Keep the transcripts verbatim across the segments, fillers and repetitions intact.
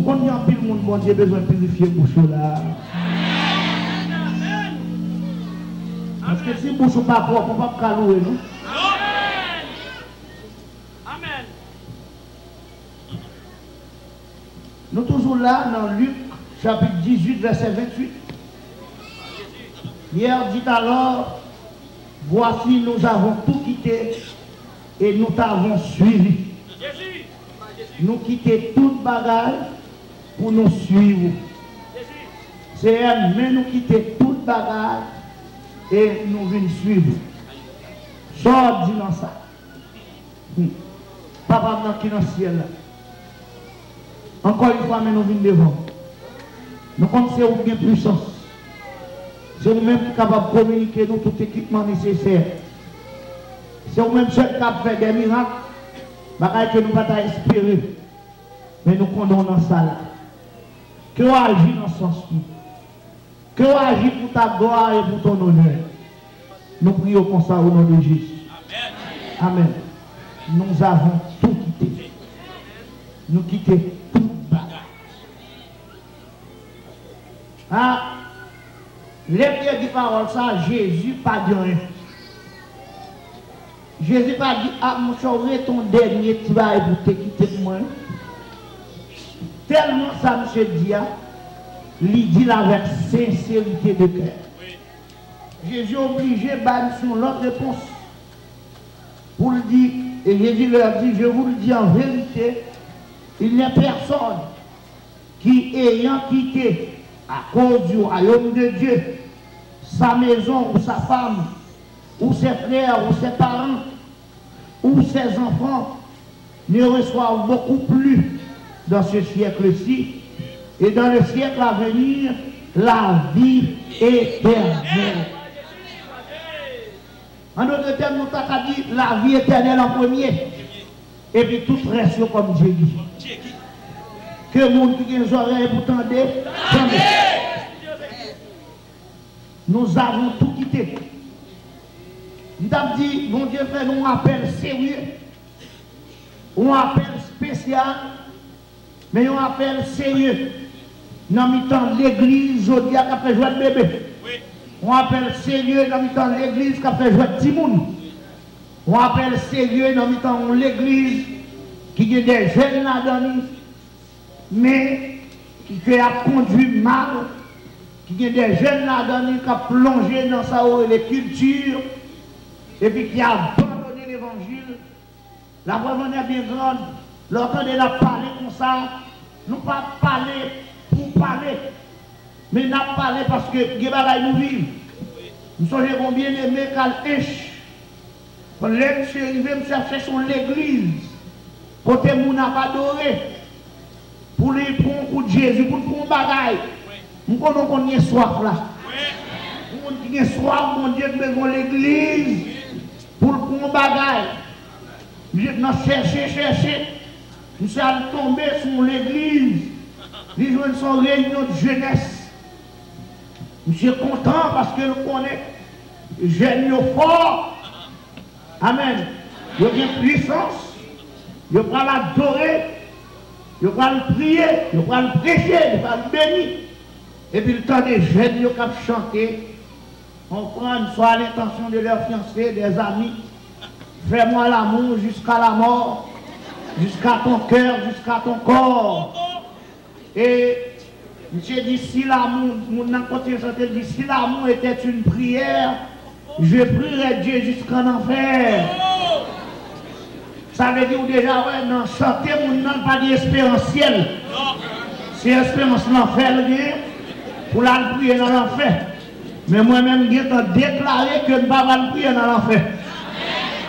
Konn gen anpil moun Bondye bezwen pirifye bouch yo la. Paske si bouch ou pa pwòp, ou p ap ka louwe, non. Nou toujou la nan Lik, chapit dizuit, vèsè venntuit. Pierre dit alors, voici, nous avons tout quitté et nous t'avons suivi. Nou kite tout bagay pou nou swiv ou. Seyè, men nou kite tout bagay e nou vin swiv ou. Sa w ap di nan sa? Hmm. Papa m nan ki nan syèl la. Ankò yon fwa, men nou vin devan w. Nou konn se ou ki gen pwisans. Se ou menm ki kapab kominike nou tout ekipman nesesè. Se ou menm sèl k ap fè de mirak, bagay ke nou pa ta espere. Men nou konnen w nan sa la. Ke w aji nan sans nou. Ke w aji pou ta glwa e pou ton onè. Nou priye w konsa o non de Jezi. Amèn. Nous avons tout quitté. Nou kite tout bagay. A, lè Pyè di pawòl sa, Jezi pa di anyen. Jezi pa di, a, monchè, w rete yon dènye ti bagay pou w te kite pou mwen. Tèlman sa misye di a, li di l avèk senserite de kè. Jezi oblije bay misye yon lòt repons. Pou l di, et Jésus leur dit, je vous le dis en vérité, il n'y a personne qui, ayant quitté à cause du royaume de Dieu, sa maison ou sa femme, ou ses frères, ou ses parents, ou ses enfants, ne reçoive beaucoup plus dans ce siècle-ci et dans le siècle à venir la vie éternelle. An dòt tèm, nou ta ka di lavi etènèl an premye, epi tout rès yo kòm Dye gi. Ke moun ki gen zòrèy pou tande, tande. Nous avons tout quitté. M t ap di, Bondye fè nou yon apèl serye, yon apèl espesyal, men yon apèl serye nan mitan legliz jodi a k ap fè jwèt bebe. Yon apèl serye nan mitan legliz k ap fè jwèt timoun. Yon apèl serye nan mitan yon legliz ki gen de jèn ladan li, men ki, ke y ap kondui mal, ki gen de jèn ladan li k ap plonje nan sa yo rele kilti, epi ki abandone levanjil. La preuve en est bien grande, lè w tande n ap pale konsa, nou pa pale pou pale, men n ap pale paske gen bagay nou viv. M sonje gen yon byeneme k al Ench. Lè misye rive, misye ap chèche yon legliz kote moun ap adore. Pou li pran yon kout Jezi, pou l pran yon bagay. M konnen w konn gen swaf la. Yon moun ki gen swaf Bondye, ki bezwen legliz pou l pran yon bagay. Li nan chèche, chèche. Misye al tonbe sou yon legliz. Li jwenn se yon reyinyon de jenès. Misye kontan paske l konnen jèn yo fò. Amèn. Yo gen pwisans. Yo pral adore. Yo pral priye. Yo pral preche. Yo pral beni. Epi l tande jèn yo k ap chante. On prend soit l'intention de leur fiancé, des amis. Fais-moi l'amour jusqu'à la mort, jusqu'à ton cœur, jusqu'à ton corps. E misye di, si l'amour, moun nan kontinye chante, l di, si l'amour était une prière, je prierais Dieu jusqu'en enfer. Sa vle di ou deja wè nan chante moun nan pa gen esperans syèl. Se esperans lanfè l gen pou l al priye nan lanfè. Men mwen menm m gentan deklare ke m pa pral priye nan lanfè.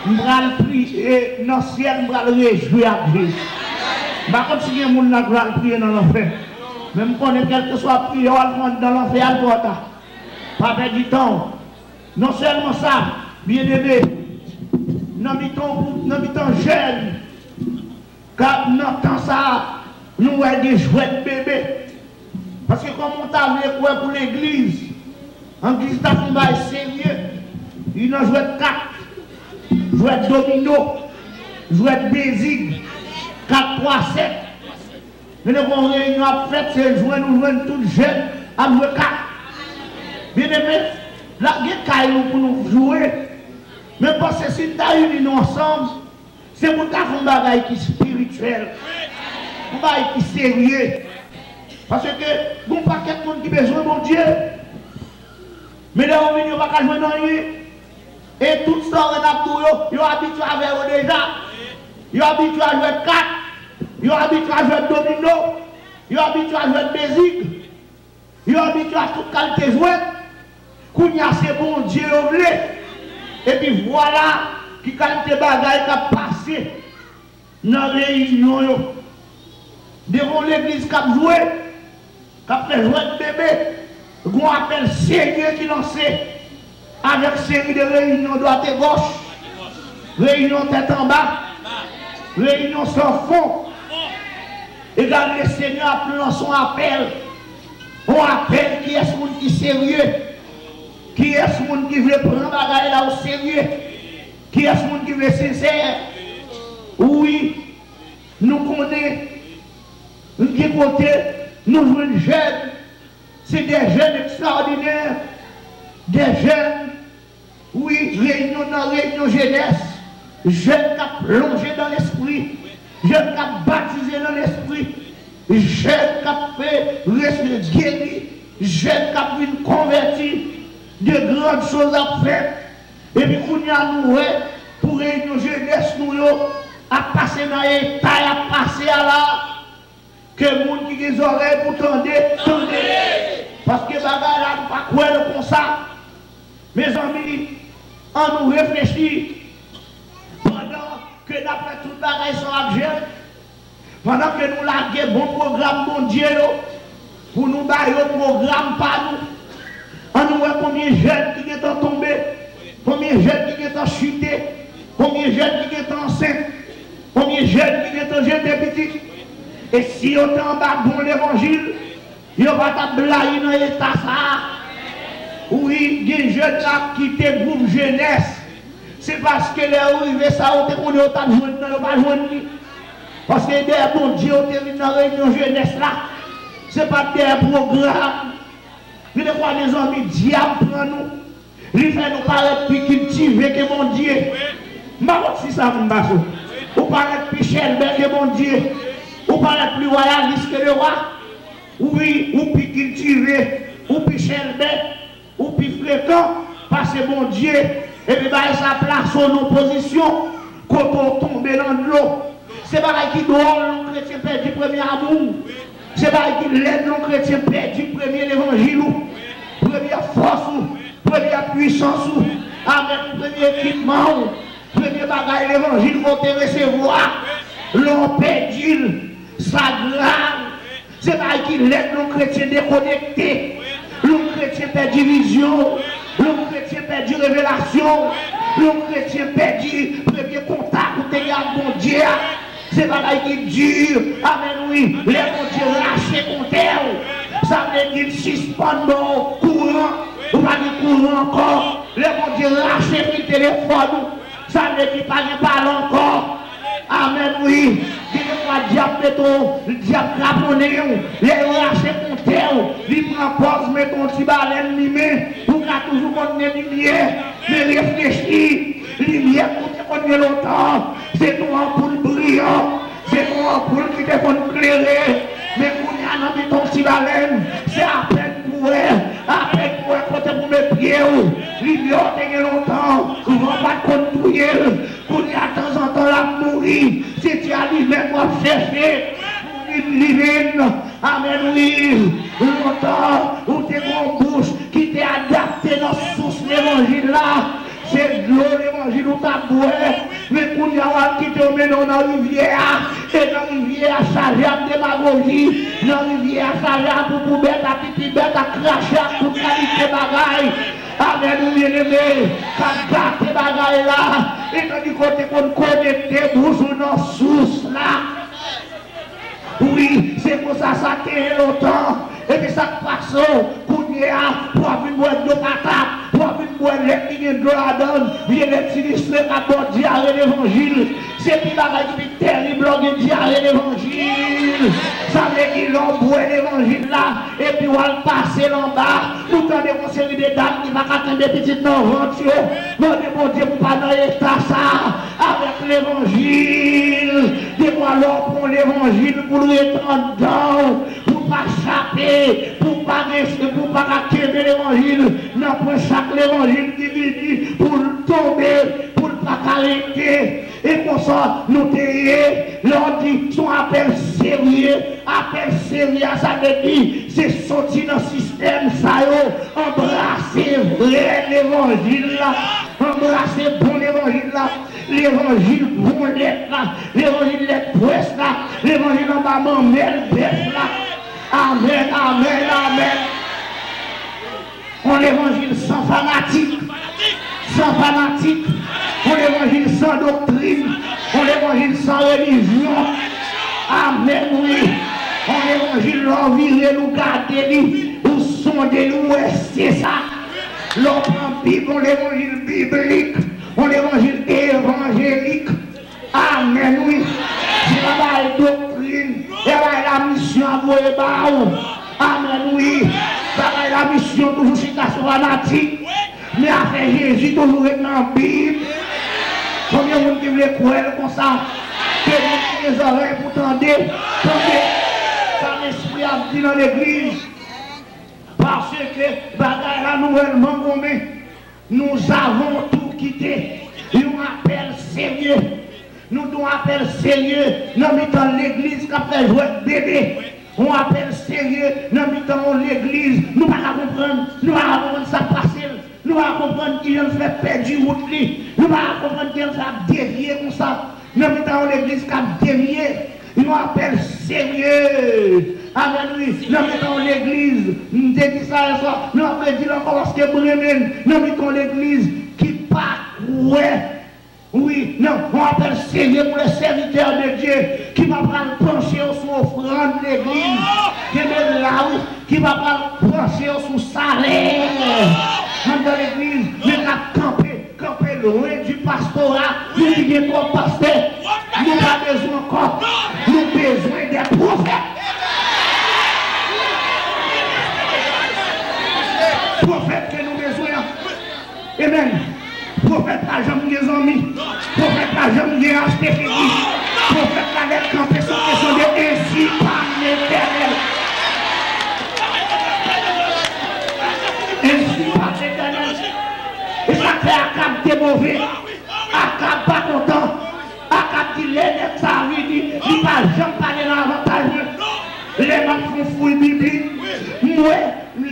M pral priye nan syèl, m pral rejwi ak Jezi. M pa konn si gen moun la k pral priye nan lanfè. Men m konnen kèlkeswa priyè w al fè anndan lanfè a, l twò ta. Pa pèdi tan w. Non sèlman sa, byeneme, nan mitan gwoup, nan mitan jèn, k ap nan tan sa a, nou wè gen jwèt bebe. Paske kòman w ta vle kwè pou legliz, legliz ta fè yon bagay serye, li nan jwèt kat, jwèt domino, jwèt bezig, kat twa sèt. Men lè gon reyinyon ap fèt, se jwenn ou jwenn tout jèn ap jwe kat. Byeneme, lage kay nou pou nou jwe. Men panse si n ta ini nou ansanm, se pou n ta fè yon bagay ki espirityèl, yon bagay ki serye. Paske gon pakèt moun ki bezwen Bondye. Men lè yo vin, yo pa ka jwenn anyen. E tout sa w wè n ap di w yo, yo abitye avè yo deja. Yo abitye a jwèt kat. Yo abitye a jwèt domino. Yo abitye a jwèt mezig. Yo abitye a tout kalite jwèt. Kounye a se Bondye yo vle. Epi vwala ki kalite bagay k ap pase nan reyinyon yo. Devan yon legliz k ap jwe, k ap fè jwèt bebe, gon apèl serye ki lanse avèk seri de reyinyon dwat e gòch, reyinyon tèt anba, reyinyon san fon. E gade, Lesenyè ap lanse yon apèl, yon apèl, kiyès moun ki serye, kiyès moun ki vle pran bagay la oserye, kiyès moun ki vle sensè. Wi, nou konnen gen kote nou jwenn jèn, se de jèn ekstraòdinè, de jèn, wi, reyinyon nan reyinyon jenès, jèn k ap plonje nan Lespri, jèn k ap batize nan Lespri, jèn k ap fè resevwa geri, jèn k ap vin konvèti, de grann choz ap fèt. Epi kounye a nou wè pou reyinyon jenès nou yo ap pase nan eta y ap pase a la, ke moun ki gen zòrèy pou tande, tande. Paske bagay la nou pa kwè l konsa. Mezanmi, ann nou reflechi pandan ke n ap wè tout bagay sa ap jere. Pandan ke nou lage bon pwogram Bondye yo, pou nou ba yo pwogram pa nou, ann nou wè konbyen jèn ki gentan tonbe, konbyen jèn ki gentan chite, konbyen jèn ki gentan ansent, konbyen jèn ki gentan jete pitit. E si yo te anba bon levanjil, yo pa t ap blayi nan eta sa a. Wi, gen jèn la k kite gwoup jenès. Se paske lè yo rive, sa yo te konnen yo t ap jwenn nan, yo pa jwenn li. Paske dèyè Bondye yo te vin nan reyinyon jenès la. Se pa t dèyè pwogram. Gen de fwa, mezanmi, dyab pran nou. Li fè nou parèt pi kiltive ke Bondye. M pa konn si sa vin pase w. Ou parèt pi chèlbè ke Bondye. Ou parèt pi wayalis ke lewa. Wi, ou pi kiltive, ou pi chèlbè, ou pi frekan pase Bondye. Epi bagay sa plase w nan pozisyon kote w tonbe nan dlo. Se bagay ki dwòl lè yon kretyen pèdi premye amou w. Se bagay ki lèd lè yon kretyen pèdi premye levanjil ou, premyè fòs ou, premyè pwisans ou, amèn, premye ekipman ou, premye bagay levanjil ke w te resevwa. Lè w pèdi l, sa grav. Se bagay ki lèd lè yon kretyen dekonekte, lè yon kretyen pèdi vizyon, lè yon kretyen pèdi revelasyon, lè yon kretyen pèdi premye kontak ou te gen ak Bondye a. Se bagay ki di, amèn, wi. Lè Bondye rache kontè w, sa vle di l sispann ba w kouran, ou pa gen kouran ankò. Lè Bondye rache fil telefòn ou, sa vle di pa gen pale ankò. Amèn, wi. Gen de fwa dyab mete w, dyab kraponnen w. Lè yo rache kontè w, li pran pòz mete yon ti balèn limen. Ou ka toujou konn gen limyè, men reflechi. Limyè ke w te konn gen lontan, se te yon anpoul briyan, se te yon anpoul ki te konn klere. Men kounye a, nan mitan yon ti balèn, se apèn pou wè, apèn pou wè kote pou met pye w. Limyè w te gen lontan, van pa t konn touye l. Kounye a, tanzantan, l ap mouri. Se ti alimèt w ap chèche pou vin limen. Amèn, wi. Lontan, ou te gen yon bouch ki te adapte nan sous levanjil la. Se dlo levanjil ou t ap bwè. Men kounye a, w ap kite yo mennen w nan rivyè a. E nan rivyè a, chaje ak demagoji. Nan rivyè a, chaje ak poupou bèt, ak pipi bèt, ak krache, ak tout kalite bagay. Amèn, wi, byeneme, k ap gate bagay la. E tandi ke w te konn konekte bouch ou nan sous la. Wi, se konsa sa te ye lontan. Epi sa k pase w kounye a, pou w ap vin bwè dlo patat, pou w ap vin bwè lèt ki gen dlo ladan l, vye lèt sinistre k ap ba w dyare levanjil. Depi bagay ki pi tèrib lè w gen dyare levanjil. Sa vle di lè w bwè levanjil la, epi w al pase l anba, nou tande yon seri de dam ki pa ka kenbe pitit nan vant yo, mande Bondye pou pa nan eta sa avèk levanjil. Defwa lè w pran levanjil pou l ret anndan w, pou w pa chape, pou w pa gen, pou w pa ka kenbe levanjil nan pwen chak levanjil ki vini, pou l tonbe, pou l pa ka rete. E konsa nou te ye, lè w di se yon apèl serye, apèl serye a, sa vle di se soti nan sistèm sa yo, anbrase vrè levanjil la, anbrase bon levanjil la, levanjil bon lèt la, levanjil lèt pwès la, levanjil anba manmèl bèf la. Amèn, amèn, amèn. Yon levanjil san fanatik, san fanatik, yon levanjil san doktrin, yon levanjil san relijyon. Amèn, wi. Yon levanjil lè w vire l, ou gade li, ou sonde li, ou wè se sa. Lè w pran Bib, yon levanjil biblik, yon levanjil evanjelik. Amèn, wi. Se pa bay doktrin, e bay la misyon ap voye ba ou. Amèn, wi. Bagay la misyon toujou chita sou fanatik. Men afè Jezi toujou ret nan Bib. Konbyen moun ki vle kwè l konsa? Ke moun ki gen zòrèy pou tande, tande sa Lespri ap di nan legliz. Paske bagay la nouvèlman gonmen. Nous avons tout quitté. Yon apèl serye. Nou gen yon apèl serye nan mitan legliz k ap fè jwèt bebe. Yon apèl serye nan mitan yon legliz. Nou pa ka konprann. Nou pa ka konprann sa k pase l. Nou pa ka konprann kijan l fè pèdi wout li. Nou pa ka konprann kijan l fè ap devye konsa. Nan mitan yon legliz k ap devye, yon apèl serye. Amèn, wi. Nan mitan yon legliz, m te di sa yèswa, m ap redi l ankò paske m renmen l. Nan mitan yon legliz ki pa kwè, wi, nan yon apèl serye pou les serviteurs de Dieu ki pa pral panche yo sou ofrann legliz. Kenbe l la, wi. Ki pa pral panche yo sou salè anndan legliz, men k ap kanpe, kanpe lwen di pastora. Nou di gen twòp pastè, nou pa bezwen ankò, nou bezwen de pwofèt. Pwofèt ke nou bezwen an. Amen. Pwofèt pa janm gen zanmi. Pwofèt pa janm gen achte figi. Pwofèt la lè l kanpe se yon kesyon de ensi pa Letènèl. Ensi pa Letènèl. E sa k fè Akab te move. Akab pa kontan. Akab di lè nèg sa a vini, li pa janm pale nan avantaj mwen. Lè m ap fè yon fouy biblik, m wè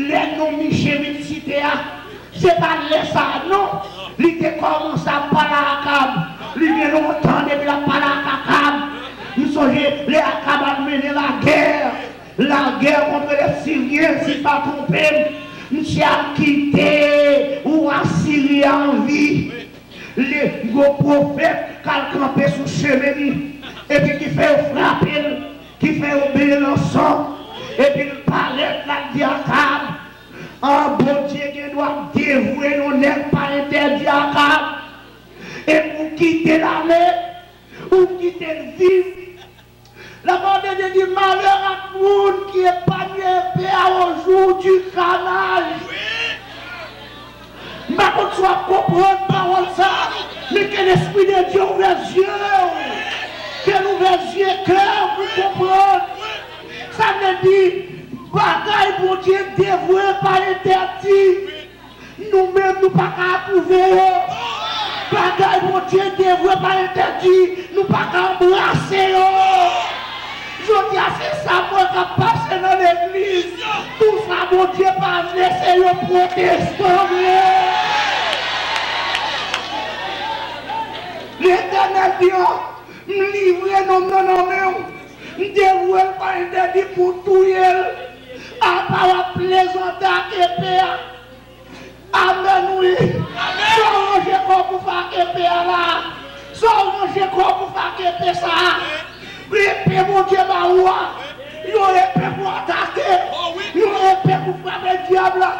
lè non Miche vin site a, se pa lè sa a non, li te kòmanse ap pale a Akab. Li gen lontan depi l ap pale ak Akab. M sonje lè Akab al mennen lagè. Lagè kont le Siryen, si m pa twonpe m. Misye al kite wa Siri a an vi. Li, gwo pwofèt k al kanpe sou chemen li, epi ki fè yo frape l, ki fè yo benyen l an san, epi l parèt, l al di Akab, an, Bondye gen dwa devwe yon nèg pa entèdi Akab, epi w kite l ale, ou kite l viv. Lapawòl de Dye di, malè ak moun ki epanye epe a o jou di kanaj. M pa konn si w ap konprann pawòl sa a, men ke Lespri de Dye ouvè zye w, ke l ouvè zye kè w pou w konprann. Sa vle di, bagay Bondye devwe pa entèdi. Nou menm, nou pa ka apwouve yo. Bagay Bondye devwe pa entèdi, nou pa ka anbrase yo. Jodi a, se sa m wè k ap pase nan legliz. Tout sa Bondye pa vle, se yo pwotestan vle. Letènèl di, an, m livre nonm nan nan men w. M devwe l pa entèdi pou w touye l. Apa w ap plezante ak epe a. Amèn, wi. Sa w ranje kò w pou fè ak epe a la? Sa w ranje kò w pou fè ak epe sa a? Epe Bondye ba ou a, yon epe pou atake, yon epe pou frape dyab la,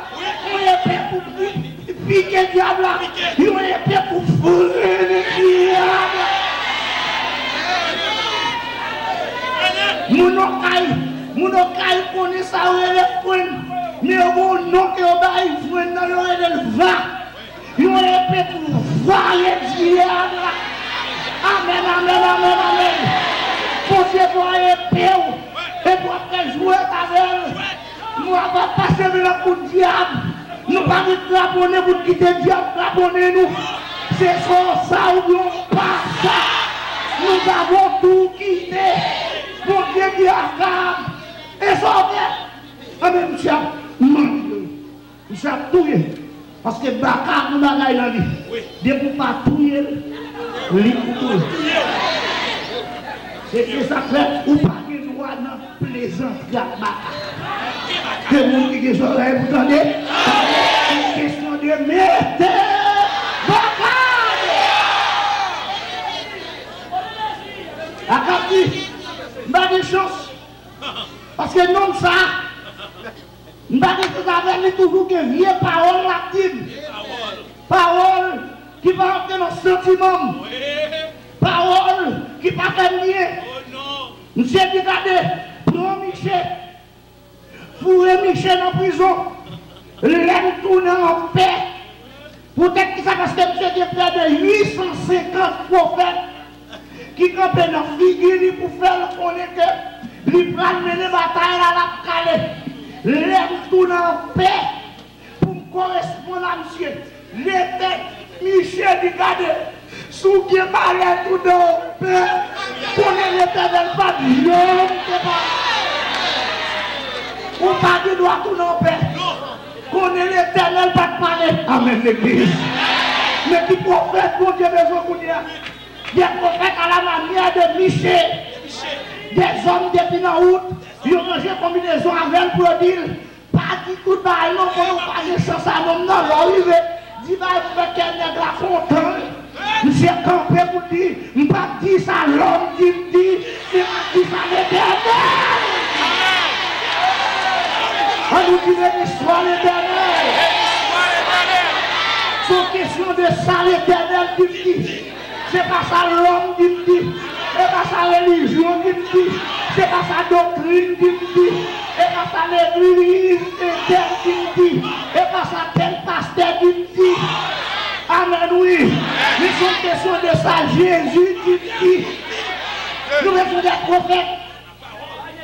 yon epe pou pi-, pike dyab la, yon epe pou frennen dyab la. Moun Okay, moun Okay konnen sa yo rele frenn. Men yo gen yon non ke yo bay frenn nan, yo rele l va. Yon epe pou vale diyab la. Amèn, amèn, amèn, amèn. Bondye ba w epe w, epi w ap fè jwèt avè l. Nou ap pase men nan kou dyab. Nou pa gen kraponnen pou n kite dyab kraponnen nou. Se swa sa oubyen pa sa. Nous avons tout quitté. Bondye di Akab, e sa w fè? Anben, misye ap manje. Misye ap touye. Paske baka gon bagay nan li. Depi w pa touye l, li pou touye w. Se, se sa k fè ou pa gen dwa nan plezantri ak baka. Ke moun ki gen zòrèy pou tande, se kesyon de mete baka deyò. Akab di, m pa gen chans. Paske nonm sa, m pa gen koze avè l, li toujou gen vye pawòl l ap di m. Pawòl ki pa antre nan santiman m. Pawòl ki pa fè m byen. Misye di, gade, pran Miche, foure Miche nan prizon. Lè m tounen anpè, poutèt ki sa? Paske misye gen prè de uit san senkant pwofèt ki kanpe nan figi li pou fè l konnen ke li pral mennen batay la, l ap kale. Lè m tounen anpè pou m koresponn a misye, Letè-, misye di, gade, si w gen malè tounen anpè, konnen Letènèl pa t janm te pale. Ou pa gen dwa tounen anpè. Konnen Letènèl pa t pale. Amèn, legliz. Men ki pwofèt Bondye bezwen kounye a? Des prophètes à la manière de Michée. Des hommes depi nan wout, yo ranje konbinezon avè l pou yo di l, pa di tout bagay non, konnen w pa gen chans a nonm nan. Lè w rive, di bagay pou fè kè nèg la kontan. Misye kanpe pou l di, m p ap di sa lòm di m di, men m ap di sa Letènèl di. An nou di, Béni soit l'Éternel. Se yon kesyon de sa Letènèl di m di. Se pa sa lòm di m di. Se pa sa relijyon di m di. Se pa sa doktrin di m di. Se pa sa legliz entèl di m di. Se pa sa tèl pastè di m di. Amèn, wi. Men se yon kesyon de sa Jezi di m di. Nou bezwen de pwofèt.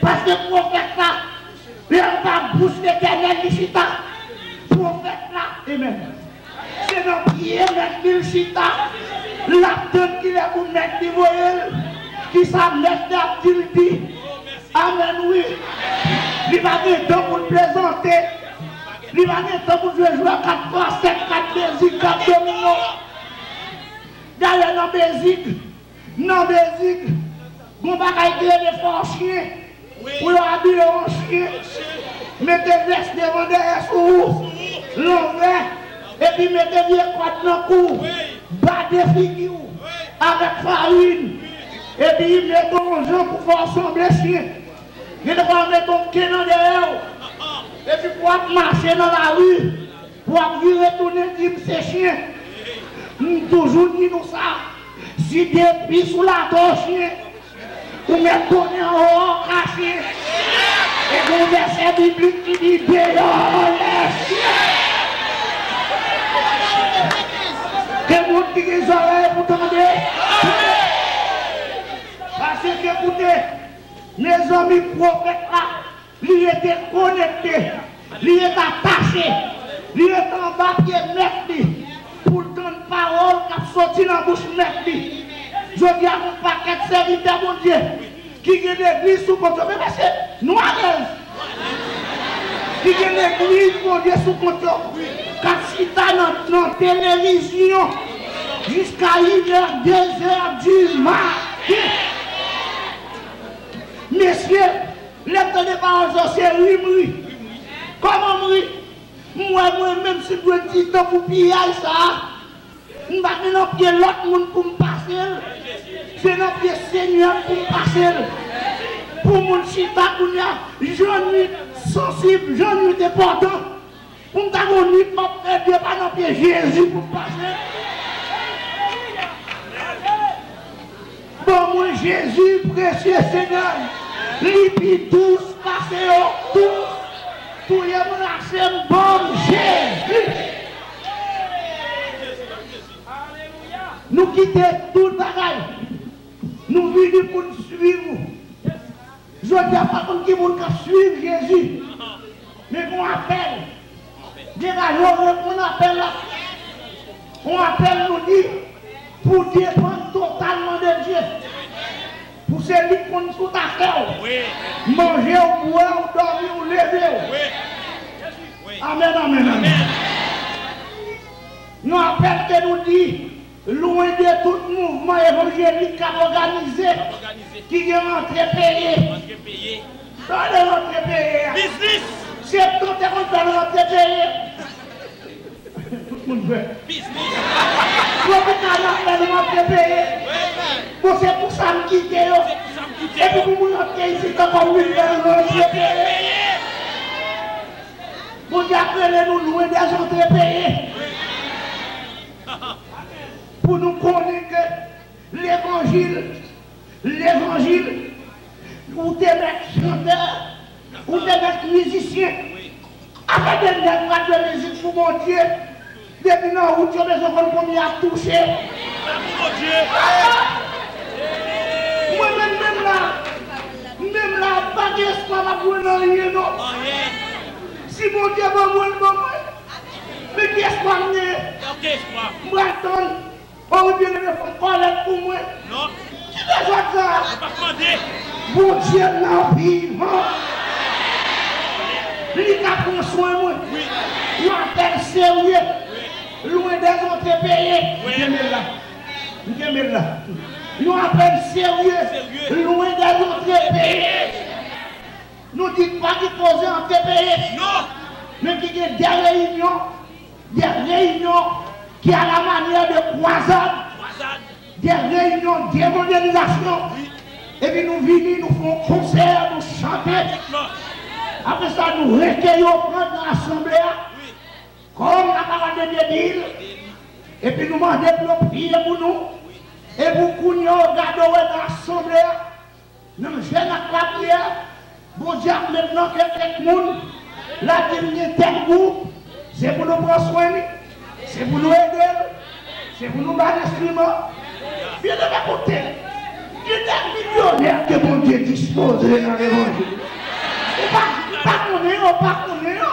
Paske pwofèt la, lè anba bouch Letènèl li chita, pwofèt la, amen, se nan pye mèt li l chita. L ap tann kilè pou mèt li voye l. Kisa mèt li ap di l di? Amèn, wi. Li pa gen tan pou l plezante. Li pa gen tan pou l jwe jwèt kat twa sèt, kat bezik, kat domino. Dayè nan bezik, nan bezik, gon bagay ki rele fò chen. Pou yo abiye w an chen, mete vès devan dèyè sou ou, lanvè, epi mete vye kòd nan kou w, bade figi w avèk farin, epi mete w yon jan pou fè w sanble chen. Gen de fwa yo mete yon ke nan dèyè w, epi pou w ap mache nan lari, pou w ap vire tounen di m se chen. M toujou di nou sa, si depi sou lato chen, ou mèt konnen anwo a w ka chen. E gen yon vèsè biblik ki di, deyò lè chen. Ke moun ki gen zòrèy pou tande, tande. Paske, koute, mezanmi, pwofèt la, li rete konekte, li rete atache, li rete anba pye mèt li, pou l tann pawòl k ap soti nan bouch mèt li. Jodi a, gon pakèt sèvitè Bondye ki gen legliz sou kont yo, men mesye, nou alèz. Ki gen legliz Bondye sou kont yo, k ap chita nan, nan televizyon jiska inè, dezè di maten. Mesye, lè m tande pawòl sa, se ri m ri. Kòman m ri? M wè mwen menm si m dwe di tankou piyay sa a, m pa gen nan pye lòt moun pou m pase l. Se nan pye Senyè m pou m pase l. Pou moun chita kounye a, jan nwit sansib, jan nwit enpòtan. Pou m ta gon nwit m ap pèdi, e pa nan pye Jezi pou m pase. Ban mwen Jezi, presye Senyè m. Li pi dous pase yo tout. Touye m, rache m, ban m Jezi. Nou kite tout bagay. Nou vini pou n swiv ou. Jodi a, pa konn ki moun k ap swiv Jezi. Men gon apèl. Degaje w, reponn apèl la. Yon apèl nou di pou depann totalman de Dye. Pou se li k konn tout afè w. Wi. Manje w, bwè w, dòmi w, leve w. Wi. Wi. Amèn, amèn, amèn. Amèn. Yon apèl ke nou di lwen de tout mouvman evanjelik k ap òganize, ki gen rantre peye. Rantre peye. Sa le rantre peye a. Biznis. Septan te konn fè l rantre peye. Tout moun vre. Biznis. Tropikana fè l rantre peye. Wi. Bon, se pou sa m kite yo. Se pou sa m kite yo. Epi pou mwen rantre isit ankò, m vin fè l rantre peye. Bondye ap rele nou lwen dèzantre peye. Pou nou konnen ke levanjil, levanjil, ou te mèt chantè, ou te mèt mizisyen. Afè de nèg k ap jwe mizik pou Bondye, depi nan wout yo bezwen konn konbyen y ap touche. Mwen menm, menm la, menm la, pa gen espwa m ap jwenn anyen non. Si Bondye ban mwen, l ban mwen. Men ki espwa m genyen? M pral tann. O wi, byeneme, fò m kòlèt pou mwen. Non. Ki bezwen sa? Ou pa mande. Bondye nan vivan. Li ka pran swen mwen. Wi. Yon apèl serye. Wi. Lwen dèzantre peye. Wi. M kenbe l la. M kenbe l la. Yon apèl serye. Serye. Lwen dèzantre peye. Nou di pa gen koze antre peye. Non. Men ki gen de reyinyon. Des réunions qui, à la manière de croisades, des réunions d'évangélisation, epi nou vini, nou fè yon konsè, nou chante. Apre sa, nou rekeyi ofrann nan asanble a, kòm la parole de Dieu di l, epi nou mande pou yo priye pou nou. Epi kounye a, w gade, w wè nan asanble a, nan jèn ak lapriyè, Bondye ap met nan kè kèk moun, l ap di m gen tèl gwoup, se pou nou pran swen li, se pou nou ede l, se pou nou ba l enstriman. Byeneme, koute, gen de milyonè ke Bondye dispoze nan levanjil. Ou pa, ou pa konnen yo, ou pa konnen yo.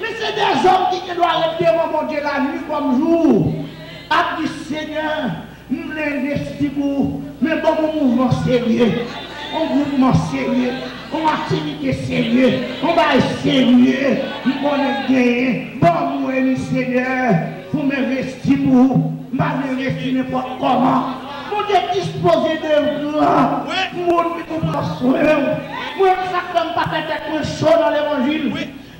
Men se dèzòm ki gen dwa ret devan Bondye lannuit kòm jou, ap di, Senyè, M vle envesti pou ou, men ban m yon mouvman serye, yon gwoupman serye, yon aktivite serye, yon bagay serye m konnen m genyen. Ban m wè li, Senyè, pou m envesti pou ou. M pa vle envesti nenpòt kòman. Bondye dispoze de gran moun ki pou pran swen w. Mwen, sa k fè m pa fè tèt mwen cho nan levanjil,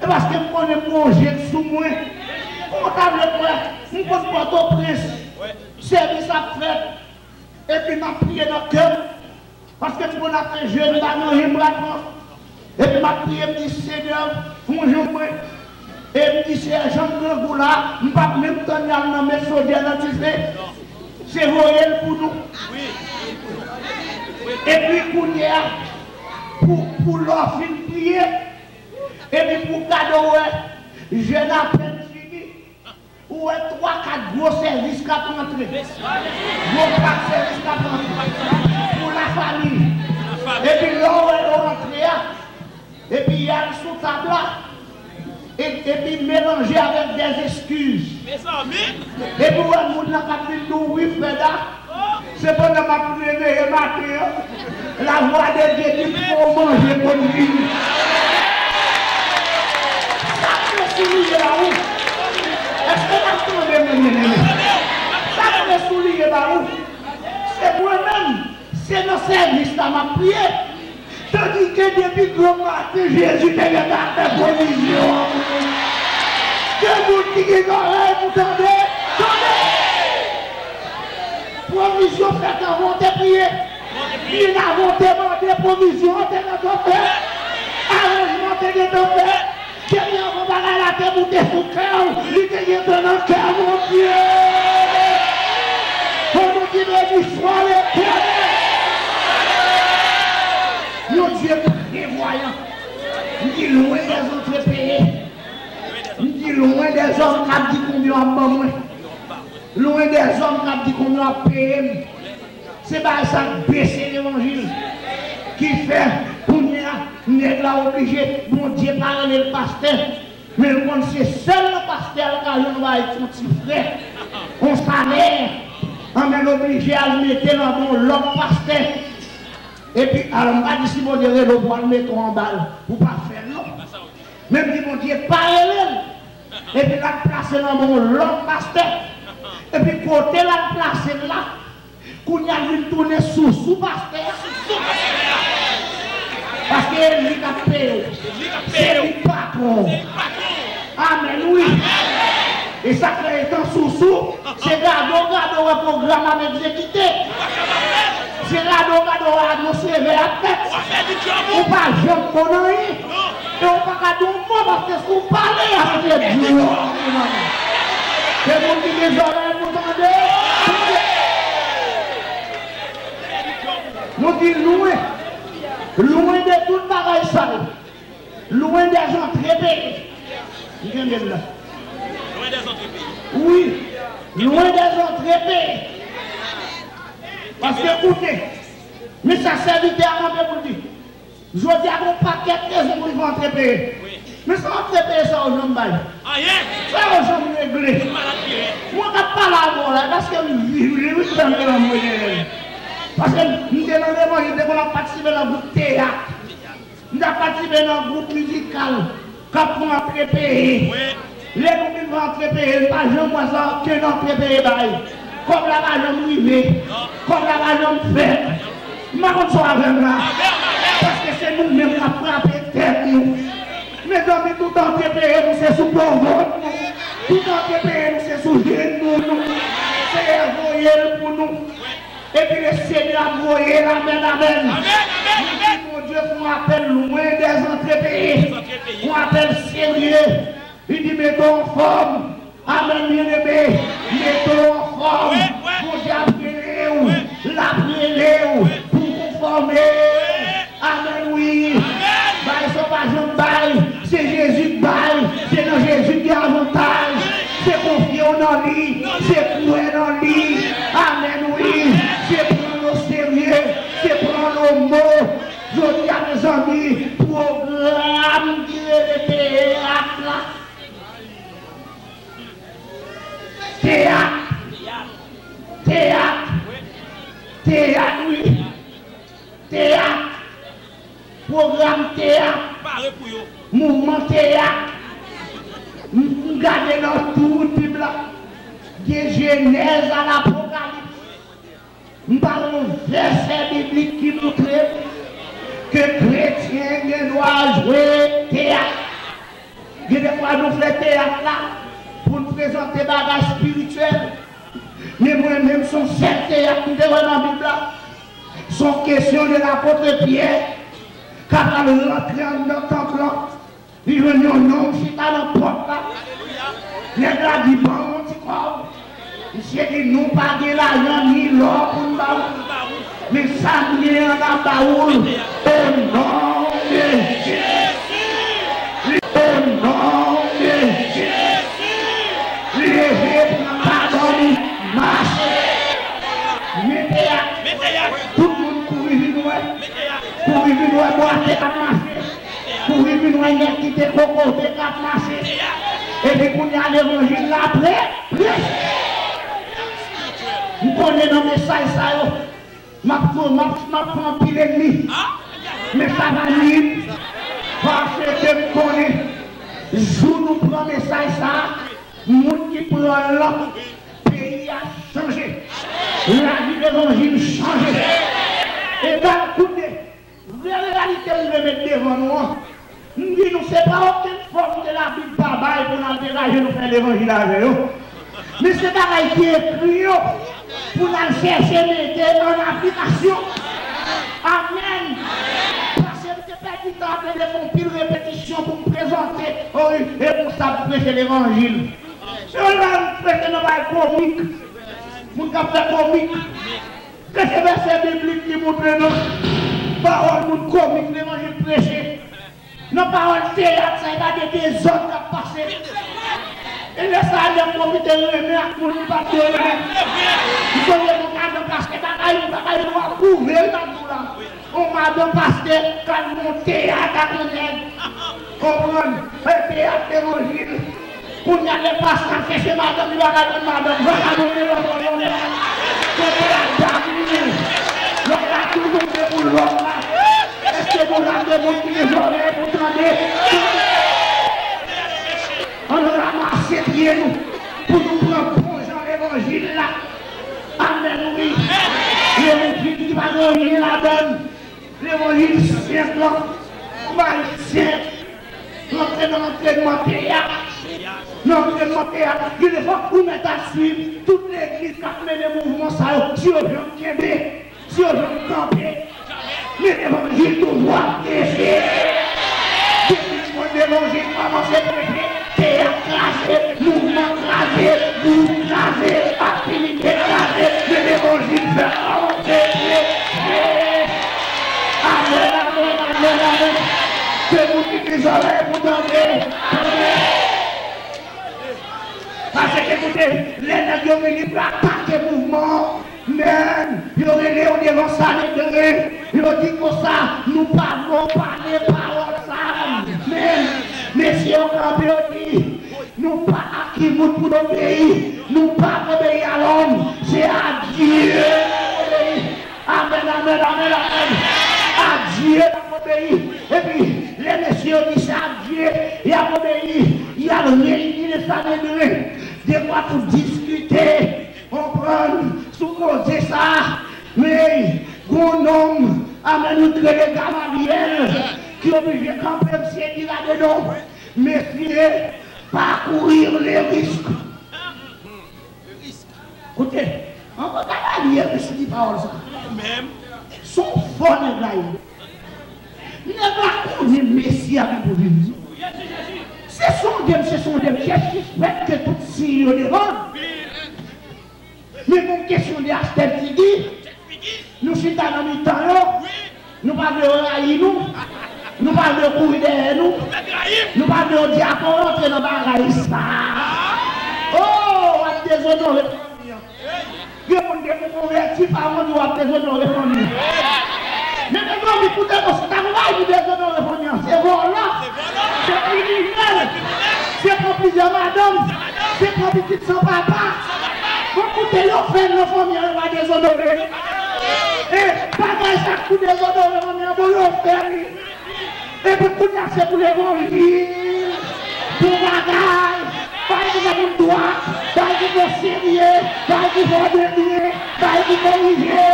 e paske m konnen m gen yon je k sou mwen. Kòman w ta vle m wè? M konn Pòtoprens. Sèvis ap fèt, epi m ap priye nan kè m, paske m konn apre jeni, m pa gen anyen m pral pran. Epi m ap priye, m di, Senyè, fè yon jan mwen. E m di, Senyè, jan m grangou la, m p ap menm tann y al nan men sodyè nan dife. Se voye l pou nou. Epi kounye a, pou, pou lè w fin priye, epi pou gade w wè, jèn apèn fini. Ou wè twa, kat gwo sèvis k ap rantre. Gwo pak sèvis k ap rantre. Pou lafanmi. Epi lè w wè yo rantre a, epi y al sou tab la, e, epi melanje avèk dèzeskiz. Epi w wè moun nan k ap vin di w, wi, frè Da, se pandan m ap reveye maten an. Lavwa de Dye di pou w manje konn vini. Sa k fè souliye ba ou? Èske n ap tande mwen, byeneme? Sa k fè souliye ba ou? Se mwen menm, se nan sèvis la m ap priye. Tandike depi gran maten, Jezi te gentan ap fè pwovizyon an pou mwen. Gen moun ki gen zòrèy pou tande, tande! Pwovizyon fèt anvan w te priye. Byen avan w te mande, pwovizyon an te gentan fèt. Aranjman te gentan fèt. Depi anvan bagay la te moute sou kè w, li te gentan nan kè Bondye. Fò nou di beni swa Letènèl. Yon Dye Lwen dè zòm k ap di konbyen w ap ban mwen. Lwen dè zòm k ap di konbyen w ap peye m. Se bagay sa k bese levanjil. Ki fè, kounye a, nèg la oblije, Bondye pa rele l pastè. Men l konn se sèl nan pastè a l ka jwenn yon bagay ti frè, yon salè. Anben l oblije al mete l anba yon lòt pastè. Epi, alò, m pa di si Bondye rele w pou al mete w anba l, ou pa fè l non. Men m di Bondye pa rele l. Epi l al plase l anba yon lòt pastè. Epi kote l al plase l la, kounye a l vin tounen sousou pastè a. Paske e li k ap peye w. Se li patwon w. Amèn wi. E sa k fè etan sousou, se gade w gade w wè pwogram ap egzekite. Se gade w gade w wè anons revèy ap fèt. Ou pa janm konn anyen. E ou pa ka di yon mo paske si w pale, y ap fè di w. Ke moun ki gen zòrèy pou tande, tande. Nou di lwen, lwen de tout bagay sa yo. Lwen dè zantre peye. M kenbe l la. Lwen dè zantre peye. Wi, lwen dè zantre peye. Paske koute, men sa sèvitè a kanpe pou l di. Jodi a, gen yon pakèt rezon pou l fè antre peye. Men sa antre peye sa yo janm bay. Anyen. Sa yo janm regle. Mwen k ap pale avè w la, paske m viv li, wi, tanke nan mwen genyen. Paske m te nan levanjil, m te konn ap patisipe nan gwoup teyat. M t ap patisipe nan gwoup mizikal k ap fè antre peye. Wi. Lè nou vin fè antre peye, m pa janm wè sa ke nan antre peye bay. Kòb la pa janm rive. Non. Kòb la pa janm fèt. M pa konn sa w avè m la. Avè m, avè m. Paske se nou menm k ap frape tèt nou. Mezanmi, tout antre peye nou se sou pwovòt nou. Tout antre peye nou se sou jenou nou. Seyè voye l pou nou. Epi Lesenyè ap voye l, amèn, amèn. Amèn, amèn, amèn. Nou di Bondye fè yon apèl lwen dè zantre peye. Dè zantre peye. Yon apèl serye. Li di mete w anfòm. Amèn, byeneme. Mete w anfòm. Wi, wi. Bondye ap rele w. Wi. L ap rele w pou w konfòme. Amèn, wi. Amèn. Bay sa w pa janm bay. Se Jezi k bay. Se nan Jezi k gen avantaj. Se konfye w nan li. Se kwè nan li. Amèn, wi. Se pran l oserye. Se pran l o mo. Jodi a, mezanmi, pwogram ki rele teyat la. Teyat. Teyat. Teyat, wi. Teyat. Pwogram teyat. Pare pou yo. Mouvman teyat. M, m gade nan tout Bib la. De Jenèz a Lapokalips. M pa wè yon vèsè biblik ki montre ke kretyen gen dwa jwe teyat. Gen de fwa nou fè teyat la pou n prezante bagay espirityèl. Men mwen menm, se yon sèl teyat m te wè nan Bib la. Se yon kesyon de lapot Pyè k ap al rantre anndan tanp lan. Li jwenn yon nonm chita nan pòt la. Nèg la di, "Ban m yon ti kòb." Misye di, "Nou pa gen lajan ni lò pou n ba ou. Men sa n gen an, n a ba ou l. O non de Jezi." Li, o non de Jezi. Li leve, pran padon li, mache. Men teyat. Tout moun kouri vin wè. Kouri vin wè bwate k ap mache. Kouri vin wè nèg ki te kokobe k ap mache. Epi kounye a levanjil la pre, preche. M konnen nan mesaj sa yo, m ap, m ap, m ap pran anpil ènmi. Men sa pa nwi m. Paske m konnen, jou nou pran mesaj sa a, moun ki pran l lan, peyi a chanje. Lavi levanjil chanje. E gade, koute, vrè reyalite m vle met devan nou an. M di nou, se pa okenn fòm ke Labib pa bay pou n al degaje nou fè levanjil avè yo. Men se bagay ki ekri yo pou n al chèche mete an aplikasyon. Amèn. Pase m te pèdi tan ap mete fè yon pil repetisyon pou m prezante, o wi, e pou sa m preche levanjil. Se yon la m preche nan bagay komik. Moun k ap fè komik. Ke se vèsè biblik ki montre nou pawòl moun komik levanjil preche. Nan pawòl teyat sa, e pa de dezòd k ap pase. E lè sa a, lè m pwofite renmen ak moun m pa t dwe renmen. M sonje yon madanm pastè, bagay, bagay nou ap pwouve, wi, m ap di w la. Yon madanm pastè k al nan teyat ak yon nèg. Konprann? E teyat levanjil. Kounye a, lè pastè ap chèche madanm, li pa ka jwenn madanm. Vakabon, lè lòt lòt la. Kote la dam li? Lòt la toujou vle pou lòt la. Èske nou la gen moun ki gen zòrèy pou tande? Ann ranmase pye nou pou nou pran bon jan levanjil la. Amèn, wi. Levanjil ki pa gen anyen ladan l. Levanjil senp lan. Ou bay senp. Rantre nan antrènman teyat. Nan antrènman teyat. Gen de fwa ou mèt ap swiv tout legliz k ap mennen mouvman sa yo. Si yo janm kenbe. Si yo janm kanpe, men levanjil toujou ap preche. Depi mwen levanjil kòmanse preche, teyat kraze, mouvman kraze, gwoup kraze, aktivite kraze, men levanjil fè kòmanse preche. Amèn, amèn, amèn, amèn. Se moun ki gen zòrèy pou tande, tande. Paske koute, lè nèg yo vini pou atake mouvman an, men, yo rele yo devan Sanedren, yo di konsa, nou pa vle w pale pawòl sa a, men, mesye yo kanpe, yo di, nou pa a ki moun pou n obeyi, nou pa obeyi a lòm, se a Dye n ap obeyi. Amèn, amèn, amèn, amèn. A Dye n ap obeyi. Epi, lè mesye yo di se a Dye y ap obeyi, y al reyini nan Sanedren. Dekwa pou diskite, konprann, sou koze sa a. Men, gon nonm, amèn, yo rele Gamalyèl, ki oblije kanpe, misye di ladan non. Mesye, pa courir le risque. Koute, anvan Gamalyèl te soti pawòl sa. Se yon fò nèg la ye. Nèg la konnen Mesi a gen pou vini. Se sonde m, se sonde m, je sispèk ke tout siy yo devan. Men gon kesyon de astèl figi. Nou chita nan mitan yo. Nou pa vle yo rayi nou. Nou pa vle yo kouri dèyè nou. Nou pa vle yo di a pa w rantre nan bagay sa. Oh, w ap dezonore fanmi an. Gen moun depi w konvèti pa w di w ap dezonore fanmi an. Men mezanmi, koute non, se ta konpayi pou dezonore fanmi an. Se vòlò, se kriminèl, se pran plizyè madanm, se pran pitit san papa. Bon, koute, yo fè l nan fanmi an, yo pa dezonore. E bagay sa k pou dezonore fanmi an, bon, yo fè li. Epi kounye a, se pou levanjil, pou bagay, bagay ki fè moun dwat, bagay ki fè serye, bagay ki fè òdone, bagay ki korije.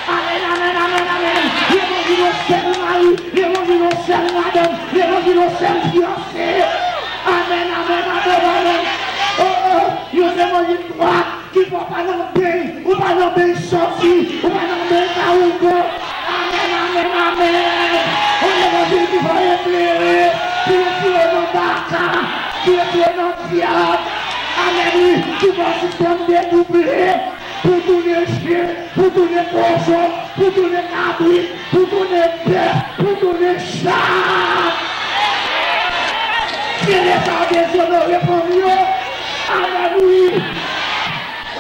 Amèn, amèn, amèn, amèn. Levanjil yon sèl mari, levanjil yon sèl madanm, levanjil yon sèl fiyanse. Amèn, amèn, amèn, amèn. Oh, oh, yon levanjil dwat ki fè w pa nan beny, ou pa nan beny sòti, ou pa nan beny kawougan. Amèn, amèn, amèn. Yon levanjil ki fè w eklere, ki retire w nan baka, ki retire w nan dyab. Amèn, wi, ki fè w sispèn dedouble. Pou tounen chen, pou tounen kochon, pou tounen kabrit, pou tounen bèf, pou tounen chat. Kele sa w dezonore fanmi yo. Alelouya.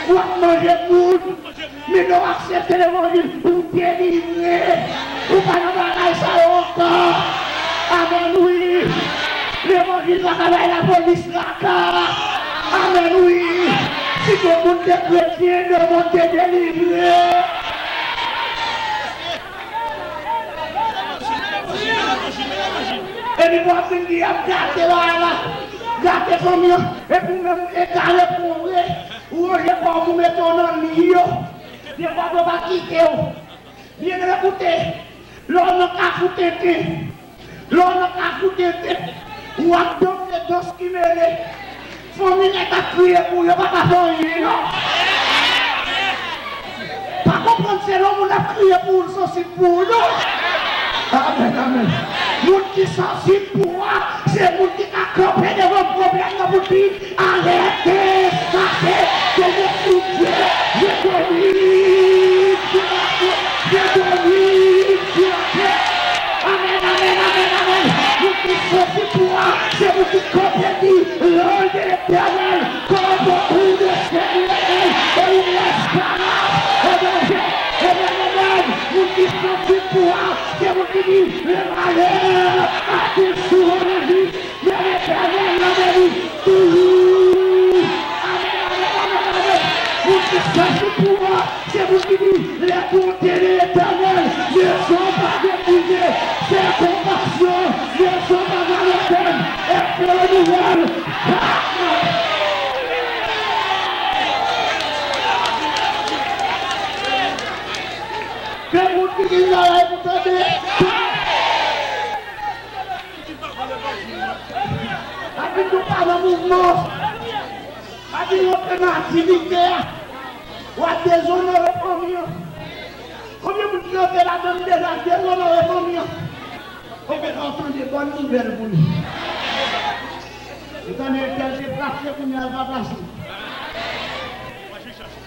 W ap manje moun. Men lè w aksepte levanjil, ou delivre. Ou pa nan bagay sa yo ankò. Amèn, wi. Levanjil pa ka bay lapolis traka. Amèn, wi. Si tout moun te kretyen, lemonn te delivre. Epi pou ap vin di, y ap gate bagay la, gate fanmi an. Epi w menm egare pou w ye, ou ranje kò w, ou mete w nan liy yo. Defwa yo pa kite w. Byeneme, koute, lè w nan kafou tenten, lè w nan kafou tenten, w ap danse dans ki mele. Fanmi nèg ap kriye pou ou, yo pa ka fè anyen, non. Pa konprann se lè yon moun ap kriye pou ou, l sansib pou ou, non. Amèn, amèn. Moun ki sansib pou ou a, se moun ki ka kanpe devan pwoblèm nan pou di, Arrêtez ça, c'est, c'est le foutu. Je domine sur la terre. Je domine sur la terre. Amèn, amèn, amèn, amèn. Abit nou pa nan mouvman. Abit nou antre nan aktivite a. W ap dezonore fanmi an. Konbyen moun ki antre ladann deja dezonore fanmi an? Konbyen w tande bòn nouvèl pou li? Ou tande entèl te plase, kounye a l pa plase.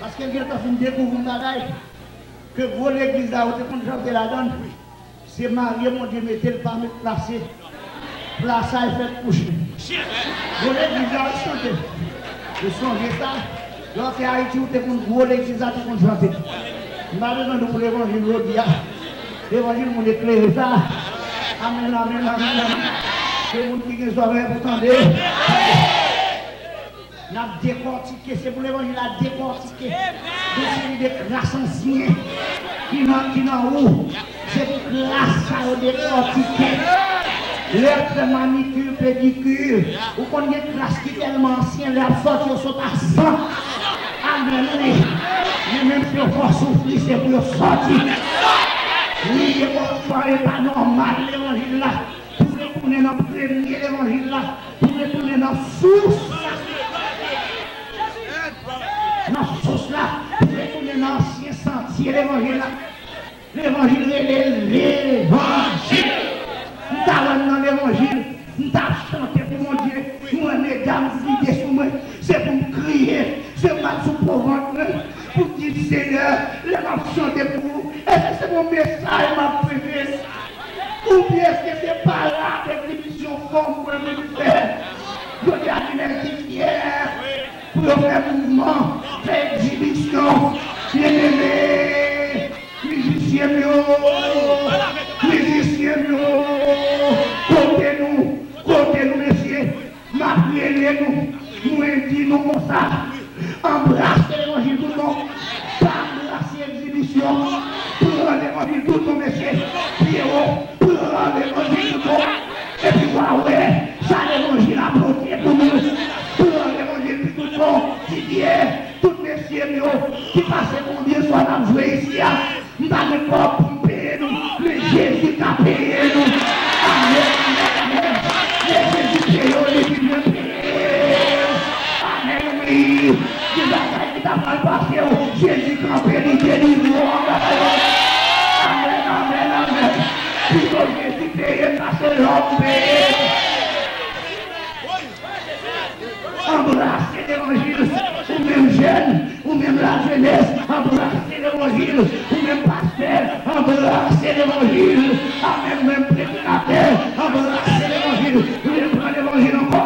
Paske l gentan fin dekouvri yon bagay ke gwo legliz la yo te konn chante ladann. Se marye Bondye mete l pa met plase. Plas sa e fèt kouche. Gwo legliz la yo chante. Ou sonje sa? Lè w te Ayiti, ou te konn gwo legliz la te konn chante. M pa bezwen di w pou levanjil jodi a. Levanjil moun eklere sa. Amèn, amèn, amèn, amèn. Se moun ki gen zòrèy pou tande. N ap dekòtike, se pou levanjil la dekòtike. Yon seri de kras ansyen ki nan, ki nan ou. Se pou kras sa yo dekòtike. Lè w fè manikir, pedikir, ou konn gen kras ki tèlman ansyen, lè y ap sòti, yo sot a san. Amèn, wi. Men menm si yo fè w soufri, se pou yo sòti. Wi, e pa, e pa nòmal, levanjil la. Pou retounen nan premye levanjil la, pou retounen nan sous la. Nan sous la, pou retounen nan ansyen santye levanjil la. Levanjil rele levanjil. M ta wè m nan levanjil, m ta chante pou Bondye. M wè medam vide sou mwen, se pou m kriye, se pou m al sou po vant mwen, pou m di, Senyè, lè m ap chante pou ou, èske se pou mesaj m ap preche? Oubyen èske se parad egzibisyon fòm mwen vin fè? Jodi a, gen nèg ki fyè pou yo fè mouvman, fè egzibisyon. Byeneme, mizisyen m yo, mizisyen m yo, kote nou, kote nou, mesye? M ap rele nou, mwen di nou konsa, anbrase levanjil tout bon, pa anbrase egzibisyon, pran levanjil tout bon, mesye, Pyero, pran levanjil tout bon, epi w a wè sa levanjil la pote pou nou, pran levanjil tout bon, Didier, tout mesye m yo, ki pase konbyen swa n ap jwe isi a. M pa gen kòb pou m peye nou, men Jezi ka peye nou. Amèn, amèn, amèn. Lè Jezi peye w, li pi byen peye w. Amèn, wi. Gen bagay ki ta pral pase w, Jezi kanpe, li delivre w anba yo. Amèn, amèn, amèn. Pito Jezi peye pase lòm peye. Anbrase levanjil, ou menm jèn, ou menm lajenès, anbrase levanjil, ou menm pastè, anbrase levanjil, amèn, ou menm predikatè, anbrase levanjil, ou menm pran levanjil ankò.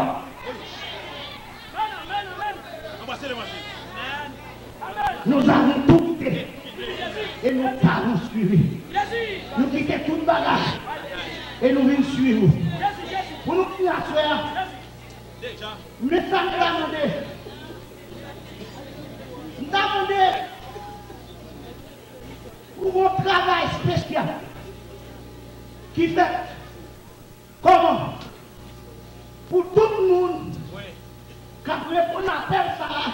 Nous avons tout quitté et nous t'avons suivi. Nou kite tout bagay e nou vin swiv ou. Pou nou fini aswè a, men sa m ta mande. M ta mande pou yon travay espesyal ki fèt. Kòman? Pou tout moun k ap reponn apèl sa a,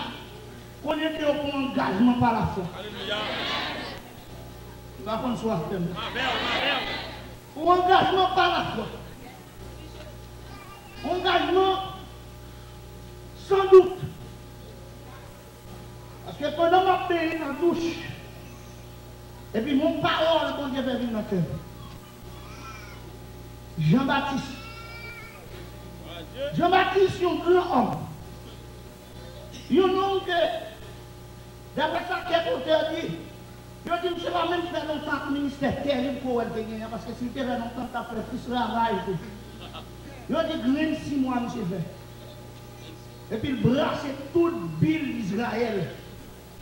konnen ke yo pran angajman pa lafwa. M pa konn si w ap tande. Yon angajman pa lafwa. Yon angajman san dout. Paske pandan m ap benyen nan douch, epi yon pawòl Bondye fè vin nan kè m. Jan Batis. Jan Batis, yon gran òm. Yon nonm ke, daprè sa kèk otè di, yo di misye pa menm fè lontan ak ministè tèlib ke w wè l te genyen an, paske si l te fè lontan, l t ap fè plis ravaj tou. Yo di grenn sis mwa misye fè. Epi l brase tout bil Izrayèl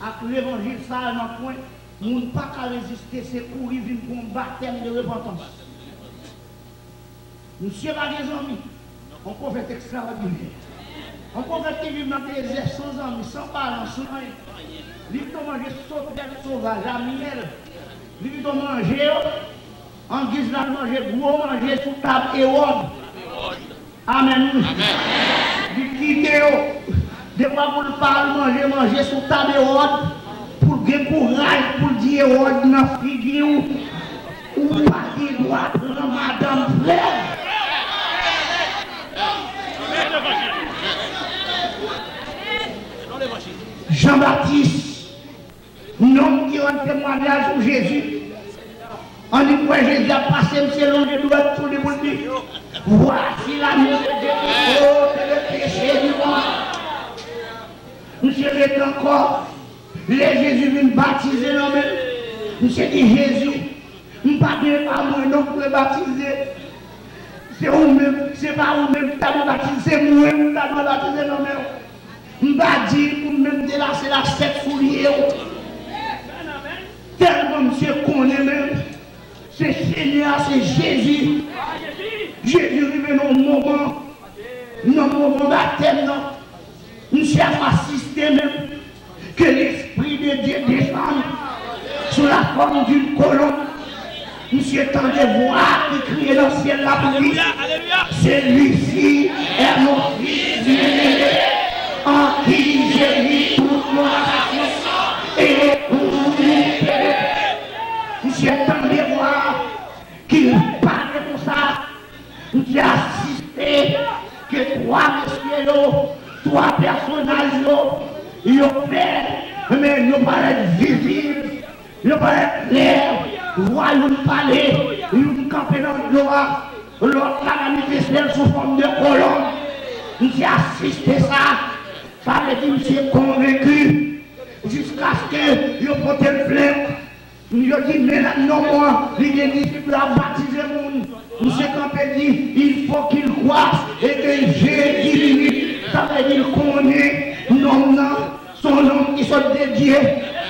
ak levanjil sa a nan pwen, moun pa ka reziste, se kouri vin pran yon batèm de repantans. Misye pa gen zanmi. Yon pwofèt ekstraòdinè. Yon pwofèt ki viv nan dezè san zanmi, san paran, san anyen. Li pito manje sotèl sovaj a myèl. Li pito manje yo. Angiz l al manje gwo manje sou tab Ewòd. Amèn, wi. Li kite yo. Defwa pou l pa al manje manje sou tab Ewòd, pou l gen kouraj pou l di Ewòd nan figi w, ou pa gen dwa pran madanm frè m. Jan Batis, nonm ki rann temwayaj sou Jezi. Annik wè Jezi ap pase, misye lonje dwèt sou li pou l di, Voici l'agneau de Dieu qui ôte le péché du monde. Misye rete ankò. Lè Jezi vin batize nan men l, misye di, Jezi, m pa gen pa mwen non pou dwe batize. Se ou menm, se pa ou menm ki ta dwe batize, se mwen ki ta dwe batize nan men w. M pa di pou m menm delase lasèt soulye w. Tèlman misye konnen menm, se Senyè a, se Jezi. Jezi rive nan yon moman, nan moman batèm nan, misye ap asiste menm, que l'Esprit de Dieu descende sous la forme d'une colombe. Misye tande vwa ki kriye nan syèl la pou li, Celui-ci est mon fils bien-aimé, en qui j'ai mis toute mon affection, et pour lui. Misye tande vwa ki pale konsa. Misye asiste ke twa mesye yo, twa pèsonaj yo, yo fè, men yo parèt vizib, yo parèt klè, vwa youn pale, youn kanpe nan dlo a, lòt la manifeste l sou fòm de kolonb. Misye asiste sa, sa vle di misye konvenki, jiskaske yo pote l plent. Yo di, men nonm ou an, li gen disip, l ap batize moun. Misye kanpe di, il faut qu'il croisse et que je diminue. Sa vle di l konnen nonm nan se yon nonm ki sot de Dye.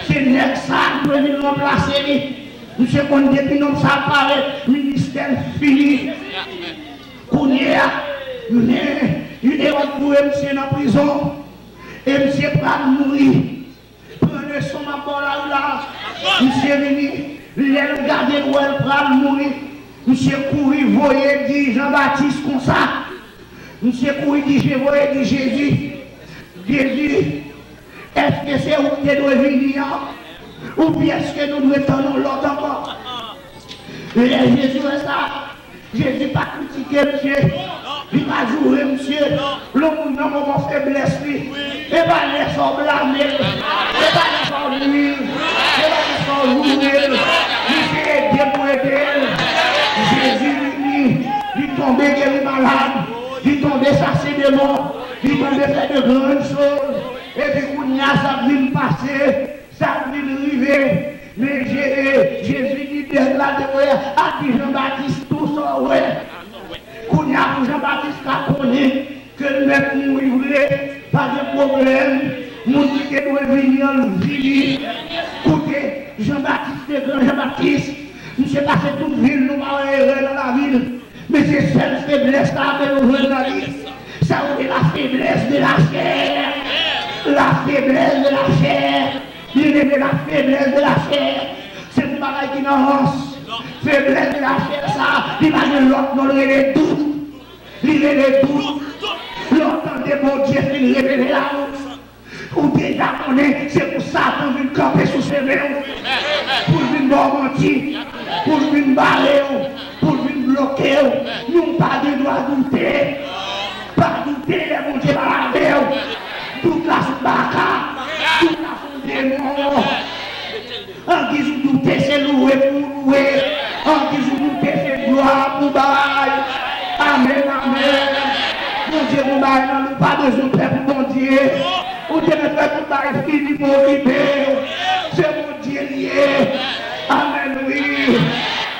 Se nèg sa ki dwe vin ranplase li. Misye konn depi nonm sa parèt, ministè l fini. Kounye a, men Ewòd voye misye nan prizon. E misye pral mouri. Pran leson m ap ba w la wi la. Misye vini, lè l gade l wè l pral mouri, misye kouri voye di Jan Batis konsa. Misye kouri di Je, voye di Jezi, Jezi, èske se ou ki te dwe vini an? Oubyen èske nou dwe tann yon lòt ankò? Lè Jezi wè sa, Jezi pa kritike misye, li pa joure misye. Lè yon moun nan moman feblès li, e pa lè sa w blame l, e pa lè sa w nwi l, e pa lè sa w joure l. Misye ede pou ede l. Jezi vini, li tonbe geri malad, li tonbe chase demon, li tonbe fè de grann choz. Epi kounye a sa k vin pase, sa k vin rive, men Je-, Jezi di dèd la te voye a di Jan Batis tou sa w wè. Kounye a pou Jan Batis ka konnen ke l mèt mouri vre, pa gen pwoblèm. Moun ki te dwe vini an, l vini. Koute, Jan Batis te gran Jan Batis. Misye pase tout vi l, nou pa wè erè nan lavi l. Men se sèl feblès sa ke nou jwenn nan li. Sa yo rele la faiblesse de la chair. La faiblesse de la chair. Li rele la faiblesse de la chair. Se yon bagay ki nan rans. Faiblesse de la chair sa, li pa gen lòt non, li rele dout. Li rele dout. Lè w tande Bondye fin revele la, ou deja konnen se pou Satan vin kanpe sou chemen w, pou l vin ba w manti, pou l vin bare w, pou l vin bloke w. Nou pa gen dwa doute. Pa doute lè Bondye pale avè w. Dout la se yon baka, dout la se yon demon. Angiz ou doute, se louwe pou ou louwe. Angiz ou doute, se glwa pou bay. Amèn, amèn. Bondye gon bagay nan li, ou pa bezwen pè pou Bondye. Ou te mèt wè tout bagay fini pou okipe. Se Bondye li ye. Amèn, wi.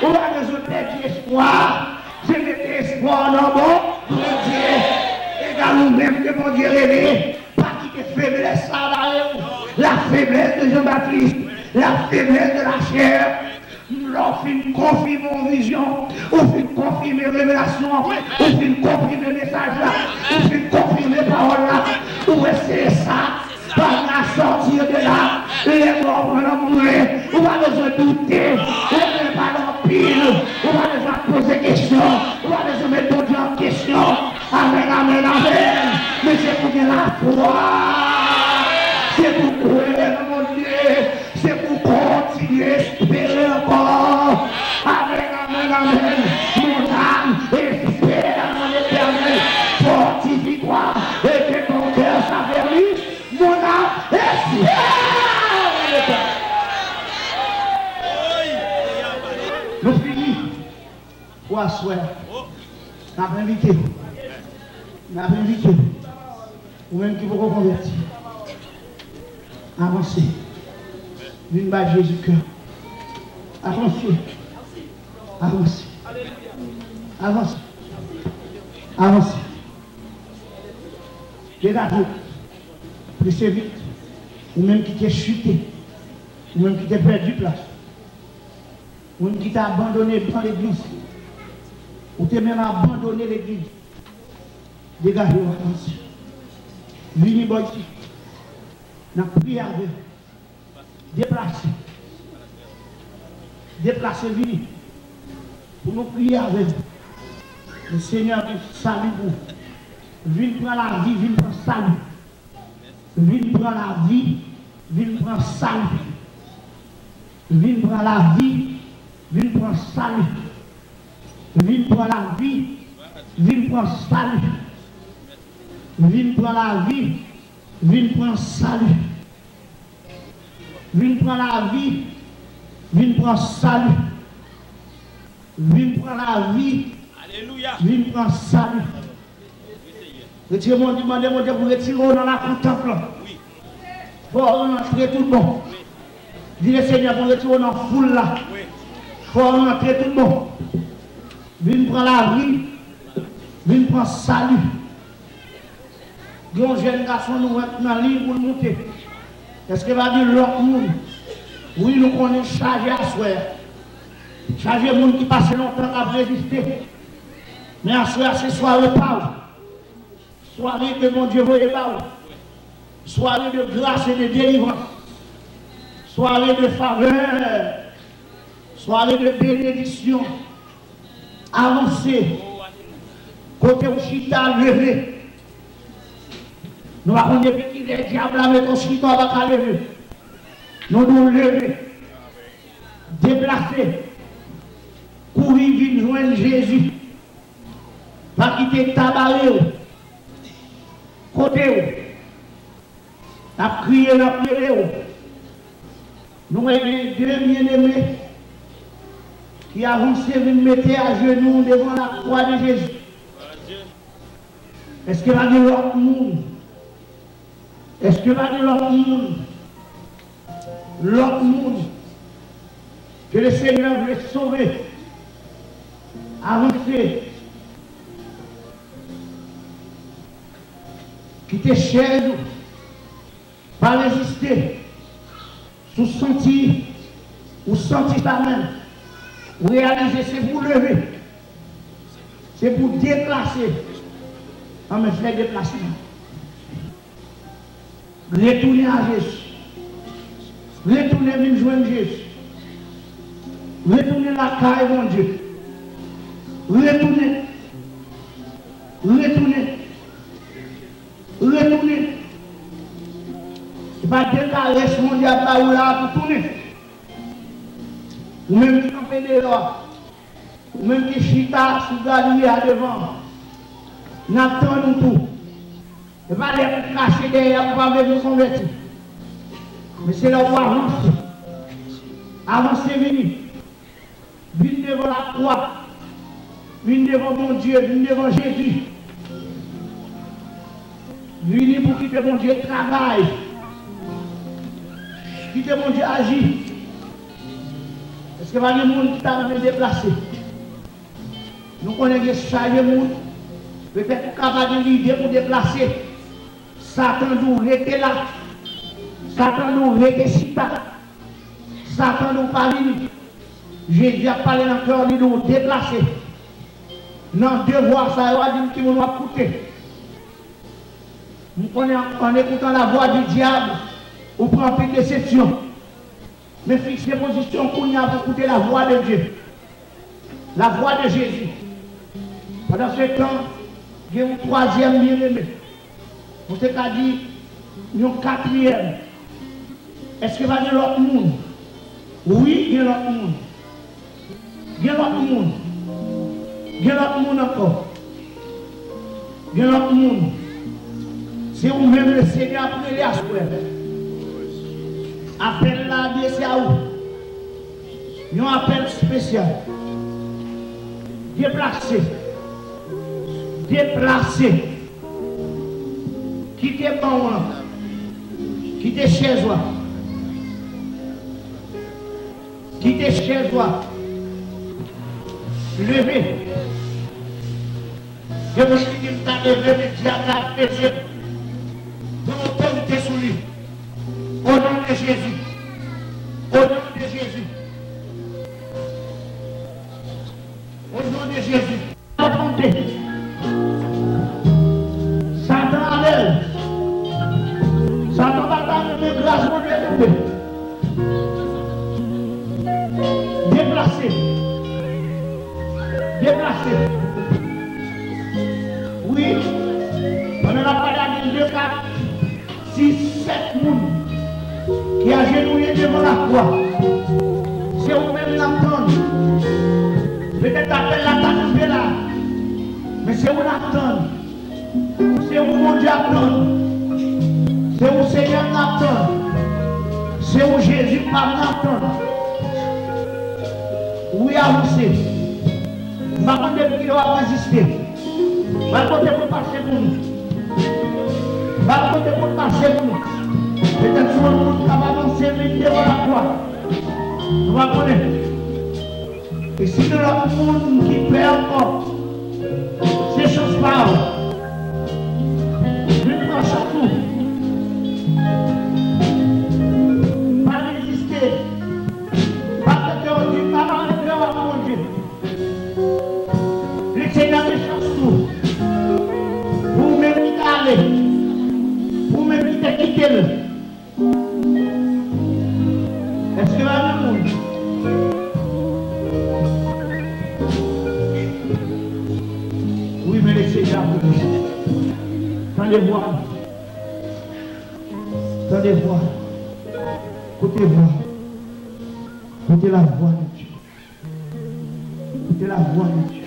Ou pa bezwen pèdi espwa. Se mete espwa w nan bon Bondye. Egal ou menm ke Bondye rele. Pa kite feblès sa bare w. La faiblesse de Jean-Baptiste, la faiblesse de la chair. Lè w fin konfime yon vizyon, ou fin konfime revelasyon, ou fin konfime mesaj la, ou fin konfime pawòl la, ou wè se sa, pa gen a sortir de là. Lè mò pran nan mwen, ou pa bezwen doute, ou pa bezwen pale anpil, ou pa bezwen poze kesyon, ou pa bezwen met Bondye an kesyon. Amèn, amèn, amèn. Men se pou gen lafwa. Se pou kwè nan Bondye. Se pou kontinye espere ankò. Amèn, amèn, amèn. Mon âme espère en l'Éternel. Fortifie-toi et que ton cœur s'affermisse. Mon âme espère. aswè a. N ap envite w. N ap envite w. Ou menm ki poko konvèti, avanse. Vin bay Jezi kè w. Avanse. Avanse. Avanse. Avanse. Degaje w. Prese vit. Ou menm ki te chite. Ou menm ki te pèdi plas. Ou menm ki te abandone ban legliz. Ou te menm abandone legliz. Degaje w, avanse. Vini bò isit. N ap priye avè w. Deplase. Deplase vini. Pou nou priye avè w. Le Senyè gen sali pou ou. Vin pran lavi, vin pran sali. Vin pran lavi, vin pran sali. Vin pran lavi, vin pran sali. Vin pran lavi, vin pran sali. Vin pran lavi, vin pran sali. Vin pran lavi, vin pran sali. Vin pran lavi, alelouya, vin pran sali. Retire Bondye, mande Bondye pou retire w nan lakou tanp lan. Wi. Fè w rantre tout bon. Wi. Di le Senyè pou retire w nan foul la. Wi. Fè w rantre tout bon. Vin pran lavi. Vin pran sali. Gen yon jèn gason nou wè k nan liy pou l moute. Èske pa gen lòt moun? Wi, nou konnen chaje aswè a. Chaje moun ki pase lontan k ap reziste. Men aswè a se sware pa w. Sware ke Bondye voye ba w. Sware de gras e de delivrans. Sware de favè. Sware de benediksyon. Avanse. Kote w chita, leve. Nou pa konn depi kilè dyab la mete w chita, w pa ka leve. Nou di w leve. Deplase. Kouri vin jwenn Jezi. Pa kite ta bare w. Kote w? N ap kriye, n ap rele w. Nou wè gen de byeneme ki avanse vin mete ajenou devan lakwa de Jezi. Èske pa gen lòt moun? Èske pa gen lòt moun? Lòt moun ke le Senyè vle sove? Avanse. Kite chèz ou. Pa reziste. Si w santi, ou santi sa menm, ou reyalize se pou w leve, se pou w deplase. Anben, fè deplasman. Retounen a Jezi. Retounen vin jwenn Jezi. Retounen lakay Bondye. Retounen. Retounen. Retounen. Se pa de karès Bondye ap ba ou la pou tounen. Ou menm ki kanpe deyò a, ou menm ki chita sou galri a devan, n ap tann ou tou. E pa lè pou kache dèyè a pou pa vle vin konvèti. Men se lè w avanse. Avanse vini. Vin devan lakwa. Vin devan Bondye. Vin devan Jezi. Vini pou kite Bondye travay. Kite Bondye aji. Èske pa gen moun ki ta renmen deplase? Nou konnen gen chaje moun. Petèt ou ka pa gen lide pou deplase. Satan di w rete la. Satan di w rete chita. Satan di w pa vini. Jezi ap pale nan kè w, li di w deplase. Nan de vwa sa yo, a di m ki moun w ap koute. M konnen an, an ekoutan lavwa di dyab, ou pran anpil desepsyon. Men fikse pozisyon w kounye a pou koute lavwa de Dye. Lavwa de Jezi. Pandan se tan, gen yon twazyèm byeneme. Mwen te ka di yon katriyèm. Èske pa gen lòt moun? Wi, gen lòt moun. Gen lòt moun. Gen lòt moun ankò. Gen lòt moun. Se ou menm le Senyè ap rele aswè. Apèl la adrese a ou. Yon apèl espesyal. Deplase. Deplase. Kite ban w lan. Kite chèz ou a. Kite chèz ou a. Leve. Gen moun ki di m ta leve, men dyab la ap peze. Pran otorite sou li. O non de Jezi. O non de Jezi. O non de Jezi. Satan ale. Satan pa ta renmen gras Bondye tonbe. Deplase. Deplase. Wi. Pandan n ap pale a, gen de ka. Sis, sèt moun ki ajenouye devan lakwa. Se ou menm n ap tann. Petèt apèl la ta rive la, men se ou n ap tann. Se ou Bondye ap tann. Se ou Senyè n ap tann. Se ou Jezi pa m n ap tann. Wi, avanse. M pa konn depi kilè w ap reziste. Ba l kote pou l pase pou nou. Ba l kote pou l pase pou nou. Petèt se yon moun k ap avanse vin devan lakwa. Nou pa konnen. E si gen lòt moun ki pè ankò, se chans pa w. Vin pran chans ou. Pa reziste. Pa tande yo di, pa mare kè w ak Bondye. Lesenyè gen chans tou. Pou ou menm ki te ale, pou ou menm ki te kite l. Èske pa gen moun? Wi, men Lesenyè ap vini. Tande vwa. Tande vwa. Koute vwa. Koute lavwa de Dye. Koute lavwa de Dye.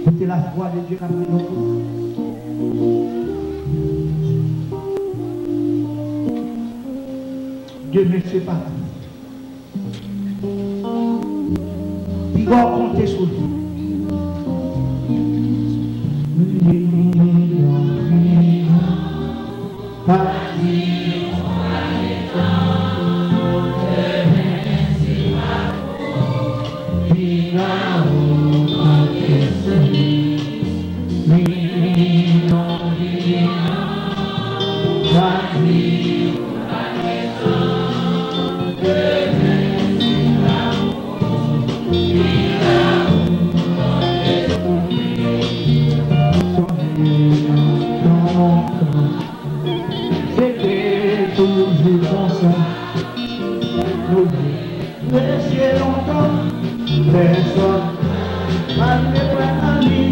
Koute lavwa de Dye k ap rele w. Demen se pa pou. Piga w konte sou li. Se te toujou konsa. Nou rete lontan, pèsonn pa vle kwè nan li.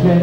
Lè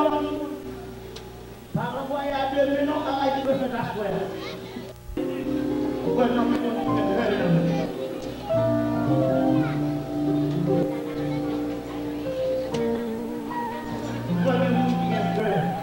Pa ranvwaye a demen non, bagay ki dwe fèt aswè a. Ou wè jan Bondye gen bèl nan men. Ou wè jan Bondye gen bèl.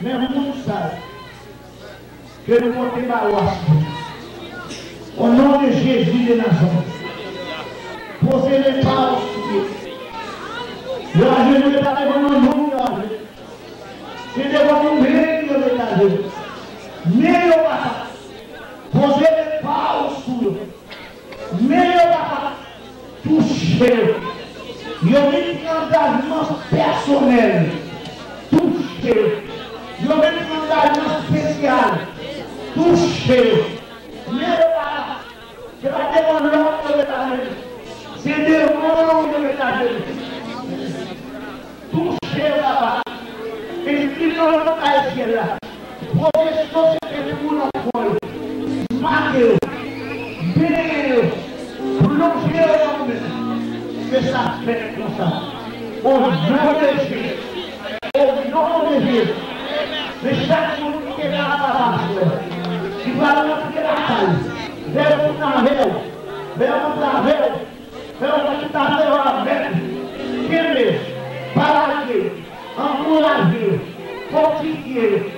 Men moun sa yo, ke nou pote ba w aswè. Au nom de Jésus de Nazareth. Poze men pa w sou yo. Yo ajenou, yo pa devan nan non, yo ajenou. Se devan nou menm yo met ajenou. Men yo papa. Poze men pa w sou yo. Men yo papa. Touche yo. Yo vin pran angajman pèsonèl. Touche yo. Yo vin pran angajman espesyal. Touche yo. Men yo papa. Se pa devan lòm yo met ajenou. Se devan w yo met ajenou. Touche yo, papa. Espri nan kay syèl la. Pwoteksyon se te pou nan kò yo. Make yo. Beni yo. Plonje yo nan men. Ke sa fèt konsa. Au nom de Jésus. Au nom de Jésus. Men chak moun ki te la, papa, ki pral rantre lakay, lè moun avè w, lè moun avè w, fè yon ti afè avèk li. Kenbe, pa lage, ankouraje, fòtifye.